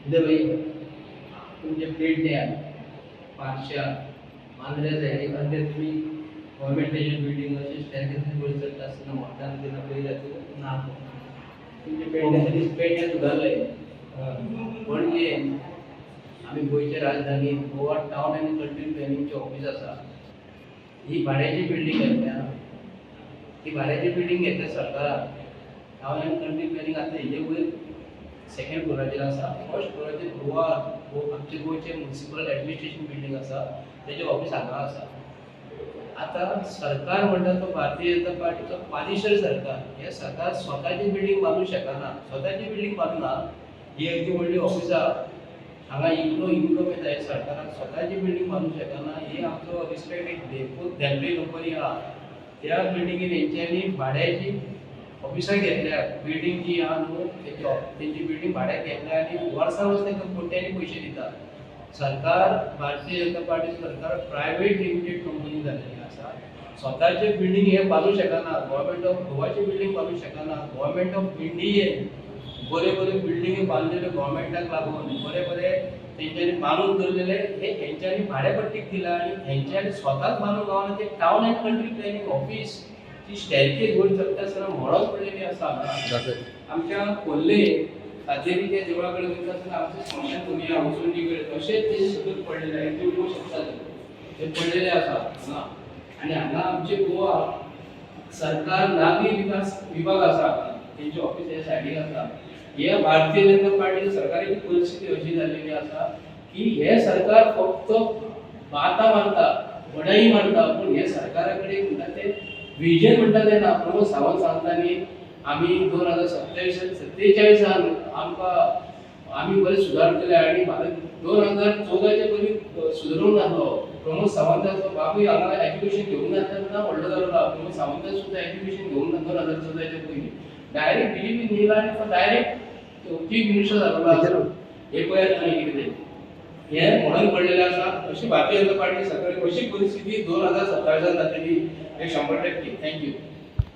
कितें भाई, तुमचे पेडण्यां, पारशा, मांद्र्या सायडीक आनी ते तुमी गव्हर्मेंटाची बिल्डींग अशें स्टॅरकेसीन वयर चडटा आसतना मोठ्यान तेन्ना पळय जाता ना. तुमचे पेडण्या पेडण्या सुदारले. पणजे आमी गोंयच्या राजधानी गोवा टावन आनी कंट्री प्लॅनिंगचें ऑफीस आसा. ही भाड्याची बिल्डींग घेतल्या. ही भाड्याची बिल्डींग घेतल्या सरकारान. टावन आनी कंट्री प्लॅनिंग आतां हेजे वयर सेकंड फ्लोराचेर आसा. फर्स्ट फ्लोराचेर गोवा आमचे गोंयचें म्युनिसिपल एडमिनिस्ट्रेशन बिल्डींग आसा, तेजें ऑफीस हांगा आसा. आतां सरकार म्हणटा तो भारतीय जनता पार्टीचो पालिशर सरकार. हें सरकार स्वताची बिल्डींग बांदूंक शकना. स्वताची बिल्डींग बांदना. ही एक व्हडली ऑफिसां, हांगा इतलो इन्कम येता, हे सरकाराक स्वताची बिल्डींग बांदूंक शकना. ही आमचो रिस्पेक्ट एक धेंपो धेंपे कंपनी आहा, त्या बिल्डिंगेन हेंच्यांनी भाड्याची ऑफिसां घेतल्या. बिल्डींग जी आहा न्हू तेची, तेंची बिल्डींग भाड्याक घेतल्या आनी वर्सा वर्स तांकां कोट्यांनी पयशे दिता. सरकार, भारतीय जनता पार्टी सरकार प्रायवेट लिमिटेड कंपनी जाल्लेली आसा. स्वताचे बिल्डींग हे बांदूंक शकना. गव्हर्मेंट ऑफ गोवाची बिल्डींग बांदूंक शकना. गव्हर्मेंट ऑफ इंडियेन बरे बरे बिल्डिंगी बांदलेल्यो गव्हर्मेंटाक लागून, बरे बरे तेंच्यांनी बांदून दवरलेले, हे हेंच्यांनी भाडेपट्टीक दिला आनी हेंच्यांनी स्वताच बांदून गावना. ते town and country planning office ती स्टॅरकेज वयर चडटा आसतना मोडोन पडलेली आसा हांगा. आमच्या खोर्ले सातेरीच्या देवळा कडेन वयता आसतना आमचे स्मशानभुमी आहा वसुंडी कडेन, तशेंच ते सकयल पडलेले आहा. ते पळोवंक शकता तुमी, ते पडलेले आसा हांगा. आनी हांगा आमचे गोवा सरकार नागरी विकास विभाग आसा, तेंचे ऑफिस हे सायडीक आसा. हे भारतीय जनता पार्टी सरकाराची परिस्थिती अशी जाल्लेली आसा की हे सरकार फक्त बाता मारता, बडाई मारता, पूण हे सरकारा कडेन म्हणटा ते विजन म्हणटा ते ना. प्रमोद सावंत सांगता न्ही, आमी 2027 47ान आमकां आमी बरे सुदार केले आनी भारत 2014च्या पयलीं सुदरूंक नासलो. प्रमोद सावंताचो बापूय हांगा एज्युकेशन घेवंक नासता तेन्ना व्हडलो जालो ना. प्रमोद सावंत सुद्दां एज्युकेशन घेवंक ना. 2014च्या पयलीं डायरेक्ट बीजेपीन येयला आनी तो डायरेक्ट चीफ मिनिस्टर जालो. हे पळयात तुमी कितें तें, हें म्हणून पडलेलें आसा. अशी भारतीय जनता पार्टी सरकार अशी परिस्थिती 2027 जातली हे 100%. Thank you.